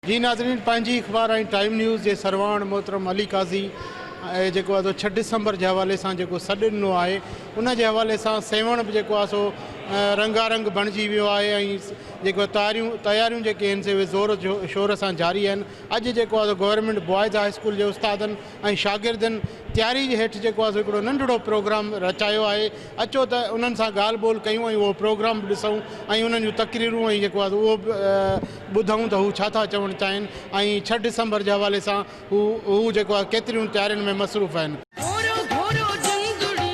جي ناظرين پنهنجي اخبار ۽ ٽائيم نيوز جي سرواڻ محترم علي قاضي جيڪو آهي سو ڇهه ڊسمبر جي حوالي سان جيڪو سڏ ڏنو آهي ان جي حوالي سان سيوهڻ به جيڪو آهي سو رنگا رنگ بڻجي ويو آهي ۽ جيڪو تياريون تياريون جيڪي آهن سي اهي زور شور سان جاري آهن اڄ جيڪو آهي سو گورنمينٽ بوائز هاء اسڪول جي استادن ۽ شاگردن تياري جي هيٺ جيڪو آهي سو هڪڙو ننڍڙو پروگرام رچايو آهي اچو ته انهن سان ڳالهه ٻولهه ڪيون ۽ اهو پروگرام به ڏسون ۽ انهن جون تقريرون ۽ جيڪو آهي سو اهو به ٻڌون ته هو ڇا ٿا چوڻ چاهين ۽ ڇهه ڊسمبر جي حوالي سان هو هو جيڪو آهي ڪيتريون تيارين ۾ مصروف آهن. گهورو گهورو جندڙي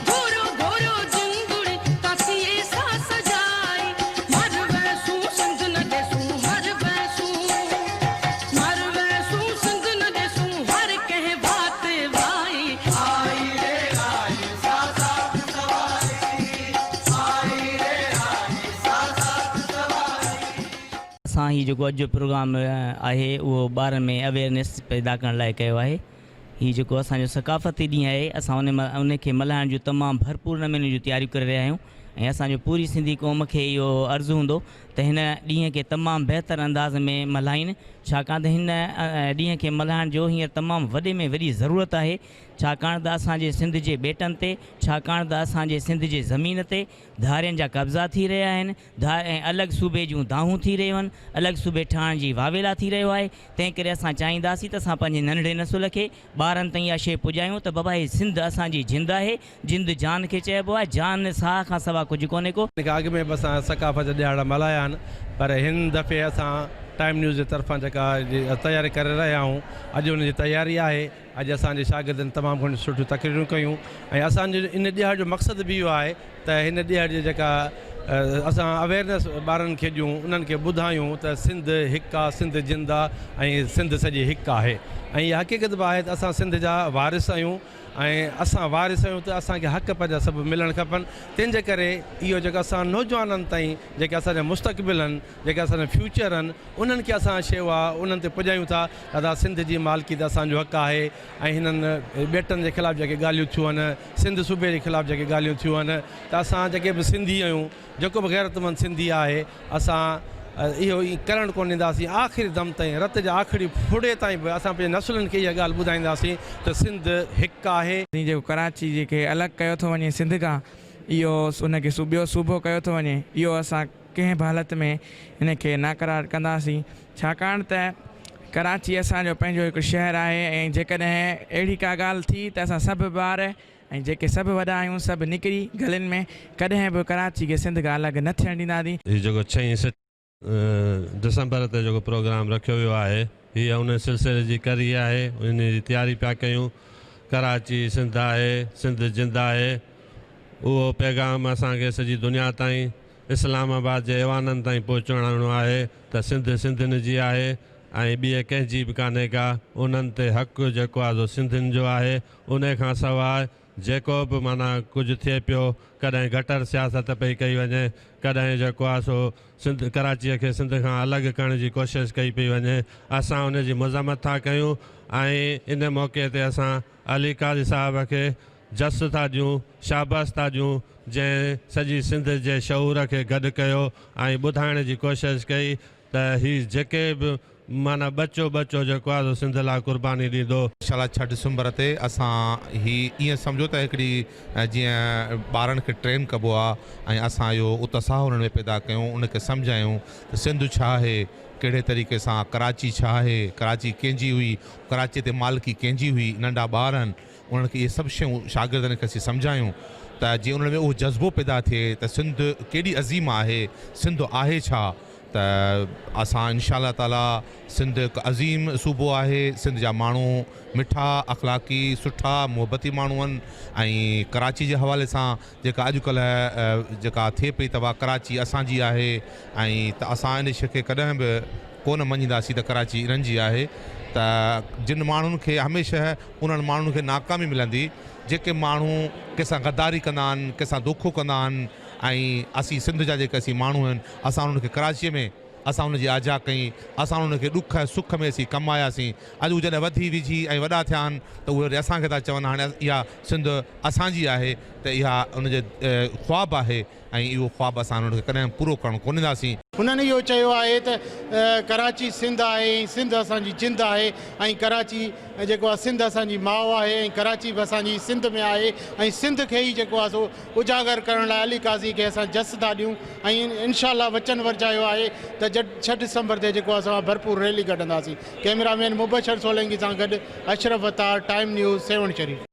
گهورو گهورو جندڙي تاسيء سان سجائي مر ويسون سنڌ نه ڏيسون مر ويسون مر ويسون سنڌ نه ڏيسون هر ڪنهن وات وائي. آئي ري آئي سا ساٿ سوائي آئي ري آئي سا ساٿ سوائي. اسان هي جيڪو اڄ جو پروگرام آهي اهو ٻارن ۾ اويئرنيس پيدا ڪرڻ لاء ڪيو آهي. هي جيڪو اسان جو ثقافتي ڏينهن آهي اسان ان ان کي ملهائڻ جون تمام ڀرپور نموني جون تياريون ڪري رهيا آهيون ۽ اسان جو پوري سنڌي قوم کي اهو عرض هوندو ته هن ڏينهن کي تمام بهتر انداز ۾ ملهائين ڇاڪاڻ ته هن ڏينهن کي ملهائڻ جو هينئر تمام وڏي ۾ وڏي ضرورت آهي ڇاڪاڻ ته اسان جي سنڌ جي ٻيٽن تي ڇاڪاڻ ته اسان جي سنڌ جي زمين تي ڌارين جا قبضا ٿي رهيا آهن ڌار ۽ الڳ صوبي جون دانهون ٿي رهيون آهن، الڳ صوبي ٺاهڻ جي واويلا ٿي رهيو آهي، تنهن ڪري اسان چاهينداسين ته اسان پنهنجي ننڍڙي نسل کي، ٻارن تائين اها شيء پڄايون ته بابا هي سنڌ اسان جي جند آهي، جند جان کي چئبو آهي، جان ساهه کان سوا ڪجهه ڪونهي ڪو. ان کان اڳ ۾ به اسان ثقافت جا ڏهاڙا ملهايا آهن پر هن دفعي اسان ٽائيم نيوز جي طرفان جيڪا تياري ڪري رهيا آهيون اڄ ان جي تياري آهي. اڄ اسان جي شاگردن تمام گهڻيون سٺيون تقريرون ڪيون ۽ اسان جو ان ڏهاڙي جو مقصد به اهو آهي ته هن ڏهاڙي جي جيڪا اسان اويرنيس ٻارن کي ڏيون انهن کي ٻڌايون ته سنڌ هڪ آ سنڌ جند آ ۽ سنڌ سڄي هڪ آهي ۽ اها حقيقت به آهي ته اسان سنڌ جا وارث آهيون ۽ اسان وارث آهيون ته اسان کي حق پنهنجا سڀ ملڻ کپن تنهن جي ڪري اهو جيڪو اسان نوجوانن تائين جيڪي اسان جا مستقبل آهن جيڪي اسان جا فيوچر آهن انهن کي اسان شيء اها انهن تي پڄايون ٿا ادا سنڌ جي مالڪي ته اسان جو حق آهي ۽ هنن ٻيٽن جي خلاف جيڪي ڳالهيون ٿيون آهن سنڌ صوبي جي خلاف جيڪي ڳالهيون ٿيون آهن ته اسان جيڪي به سنڌي آهيون جيڪو به غيرتمند سنڌي آهي اسان اهو ائين ڪرڻ ڪونه ڏينداسين آخري دم تائين رت جي آخري ڦڙي تائين به اسان پنهنجي نسلن کي اها ڳالهه ٻڌائينداسين ته سنڌ هڪ آهي. جيڪو ڪراچي جي کي الڳ ڪيو ٿو وڃي سنڌ کان اهو ان کي ٻيو صوبو ڪيو ٿو وڃي اهو اسان ڪنهن به حالت ۾ ان کي ناقرار ڪنداسين ڇاڪاڻ ته ڪراچي اسان جو پنهنجو هڪ شهر آهي ۽ جيڪڏهن اهڙي ڪا ڳالهه ٿي ته اسان سڀ ٻار ۽ جيڪي سڀ وڏا آهيون سڀ نڪري گلين ۾ ڪڏهن به ڪراچي کي سنڌ کان الڳ نه ٿيڻ ڏينداسين. هي جيڪو ڇهين ڊسمبر تي جيڪو پروگرام رکيو ويو آهي هي ان سلسلي جي ڪري آهي ان جي تياري پيا ڪيون ڪراچي سنڌ آهي سنڌ جند آهي اهو پيغام اسان کي سڄي دنيا تائين اسلام آباد جي ايوانن تائين پهچائڻو آهي ته سنڌ سنڌين جي آهي ۽ ٻيء ڪنهن جي به ڪانهي ڪا انهن تي حق جيڪو آهي سو سنڌين جو آهي انهي کان سواء جيڪو به معنيٰ ڪجهه ٿئي پيو ڪڏهن گٽر سياست پئي ڪئي وڃي ڪڏهن جيڪو آهي سو سنڌ ڪراچيء کي سنڌ کان الڳ ڪرڻ جي ڪوشش ڪئي پئي وڃي اسان ان جي مذمت ٿا ڪيون ۽ ان موقعي تي اسان علي قاضي صاحب کي جس ٿا ڏيون، شاباس ٿا ڏيون، جنهن سڄي سنڌ جي شعور کي گڏ ڪيو ۽ ٻڌائڻ جي ڪوشش ڪئي ته هي جيڪي به معنيٰ ٻچو ٻچو جيڪو آهي سو سنڌ لاء قرباني ڏيندو. انشاء الله ڇهه ڊسمبر تي اسان هي ائين سمجهو ته هڪڙي جيئن ٻارن کي ٽرين ڪبو آهي ۽ اسان اهو اتساهه انهن ۾ پيدا ڪيون انهن کي سمجهايون ته سنڌ ڇا آهي ڪهڙي طريقي سان ڪراچي ڇا آهي ڪراچي ڪنهن جي هئي ڪراچي تي مالڪي ڪنهن جي هئي ننڍا ٻار آهن انهن کي اهي سڀ شيون شاگردن کي اسين سمجهايون ته جيئن انهن ۾ اهو جذبو پيدا ٿئي ته سنڌ ڪيڏي عظيم آهي سنڌ آهي ڇا ته اسان انشاء الله تعالي سنڌ هڪ عظيم صوبو آهي سنڌ جا ماڻهو مٺا اخلاقي سٺا محبتي ماڻهو آهن ۽ ڪراچي جي حوالي سان جيڪا اڄ ڪلهه جيڪا ٿئي پئي ته اها ڪراچي اسان جي آهي ۽ ته اسان ان شيء کي ڪڏهن به ڪونه مڃينداسين ته ڪراچي انهن جي آهي ته جن ماڻهن کي هميشه انهن ماڻهن کي ناڪامي ملندي جيڪي ماڻهو ڪنهن سان غداري ڪندا آهن ڪنهن سان دوکو ڪندا آهن ۽ اسين سنڌ جا جيڪي اسين ماڻهو آهن اسان انهن کي ڪراچيء ۾ اسان انهن جي آجيان ڪئي اسان انهن کي ڏک ۽ سک ۾ اسين ڪم آياسين اڄ هو جڏهن وڌي ويجهي ۽ وڏا ٿيا آهن ته اهي وري اسان کي ٿا چون هاڻي اها سنڌ اسان جي آهي ته اها ان جي خواب آهي ۽ اهو خواب اسان انهن کي ڪڏهن پورو ڪرڻ ڪونه ڏينداسين. هنن اهو چيو آهي ته ڪراچي سنڌ آهي ۽ سنڌ اسان جي جند آهي ۽ ڪراچي جيڪو آهي سنڌ اسان جي ماء آهي ۽ ڪراچي به اسان جي سنڌ ۾ آهي ۽ سنڌ کي ئي جيڪو آهي سو اجاگر ڪرڻ لاء علي قاضي کي اسان جس ٿا ڏيون ۽ انشاء الله وچن ورجايو آهي ته ڇهه ڊسمبر تي جيڪو آهي سو ڀرپور ريلي ڪڍنداسين. ڪئميرا مين مبشر سولنگي سان گڏ اشرف عطار، ٽائيم نيوز، سيوهڻ شريف.